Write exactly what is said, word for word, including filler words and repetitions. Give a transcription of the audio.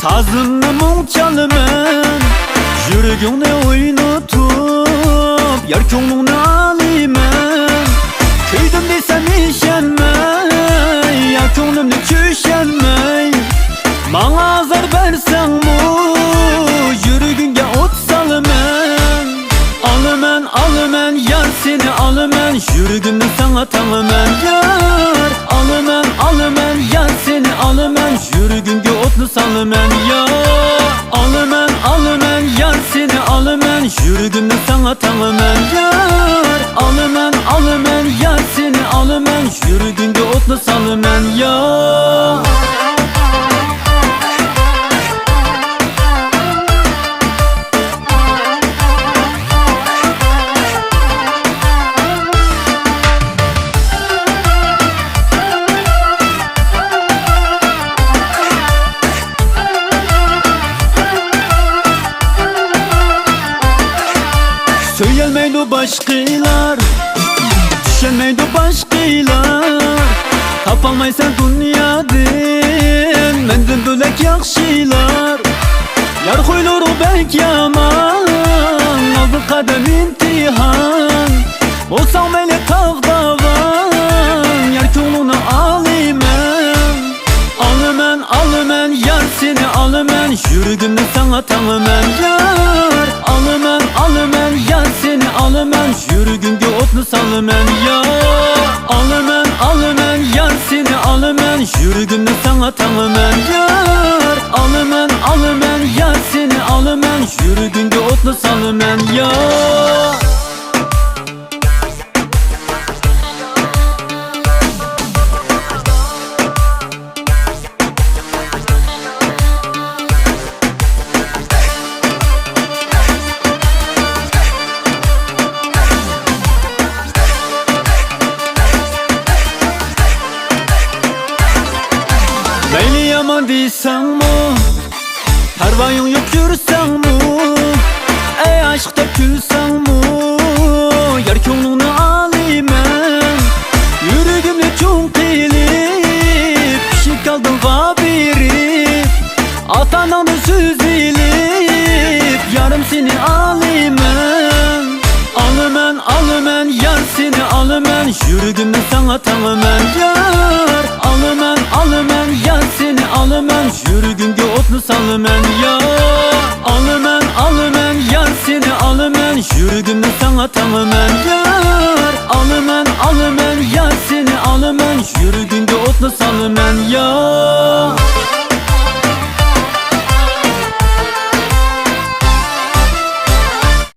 تازىمنى مۇڭ چالىمەن، يۈرىكىڭنى ئوينىتىپ، يار كۆڭلۈڭنى ئالىمەن. كۆيدۈم دېسەم ئىشەنمەي، يار كۆڭلۈمنى چۈشەنمەي، ماڭا ئازار بەرسەڭمۇ، يۈرىكىڭگە ئوت سالىمەن. ئالىمەن، ئالىمەن، يار سېنى ئالىمەن، يۈرىكىمنى ساڭا تاڭىمەن، يار. ئالىمەن، ئالىمەن، يار سېنى ئالىمەن، يۈرىكىڭگە ئوتنى سالىمەن، يار. ئالىمەن، ئالىمەن، يار سېنى ئالىمەن، يۈرىكىمنى ساڭا تاڭىمەن، يار. ئالىمەن، ئالىمەن، يار سېنى ئالىمەن، يۈرىكىڭگە ئوتنى سالىمەن، يار. سۆيەلمەيدۇ باشقىلار، چۈشەنمەيدۇ باشقىلار. تاپالمايسەن دۇنيادىن مەندىن بۆلەك ياخشىلار. يار خۇيلىرى بەك يامان، ئالدى قەدەم ئىمتىھان. بولساڭ مەيلى تاغ داۋان، يار كۆڭلۈڭنى ئالىمەن. ئالىمەن، ئالىمەن، يار سېنى ئالىمەن، يۈرىكىمنى ساڭا تاڭىمەن، يار. ئالىمەن، ئالىمەن، يار سېنى ئالىمەن، يۈرىكىڭگە ئوتنى سالىمەن، يار. ئالىمەن، ئالىمەن، يار سېنى ئالىمەن، يۈرىكىمنى ساڭا تاڭىمەن، يار. ئالىمەن، ئالىمەن، يار سېنى ئالىمەن، يۈرىكىڭگە ئوتنى سالىمەن، يار. مەيلى يامان دېسەڭمۇ، پەرۋايىڭ يوق يۈرسەڭمۇ، ئەي ئاشىق دەپ كۈلسەڭمۇ، يار كۆڭلۈڭنى ئالىمەن. يۈرىكىمنى چوڭ قىلىپ، ئىشىك ئالدىڭغا بېرىپ، ئاتا-ئاناڭدىن سۆز ئېلىپ، يارىم سېنى ئالىمەن. ئالىمەن، ئالىمەن، يار سېنى ئالىمەن، يۈرىكىمنى ساڭا تاڭىمەن، يار. ئالىمەن، ئالىمەن، يار سېنى ئالىمەن، يۈرىكىمگە ئوتنى سالىمەن، يار. ئالىمەن، ئالىمەن، يار سېنى ئالىمەن، يۈرىكىمنى ساڭا تاڭىمەن، يار. ئالىمەن، ئالىمەن،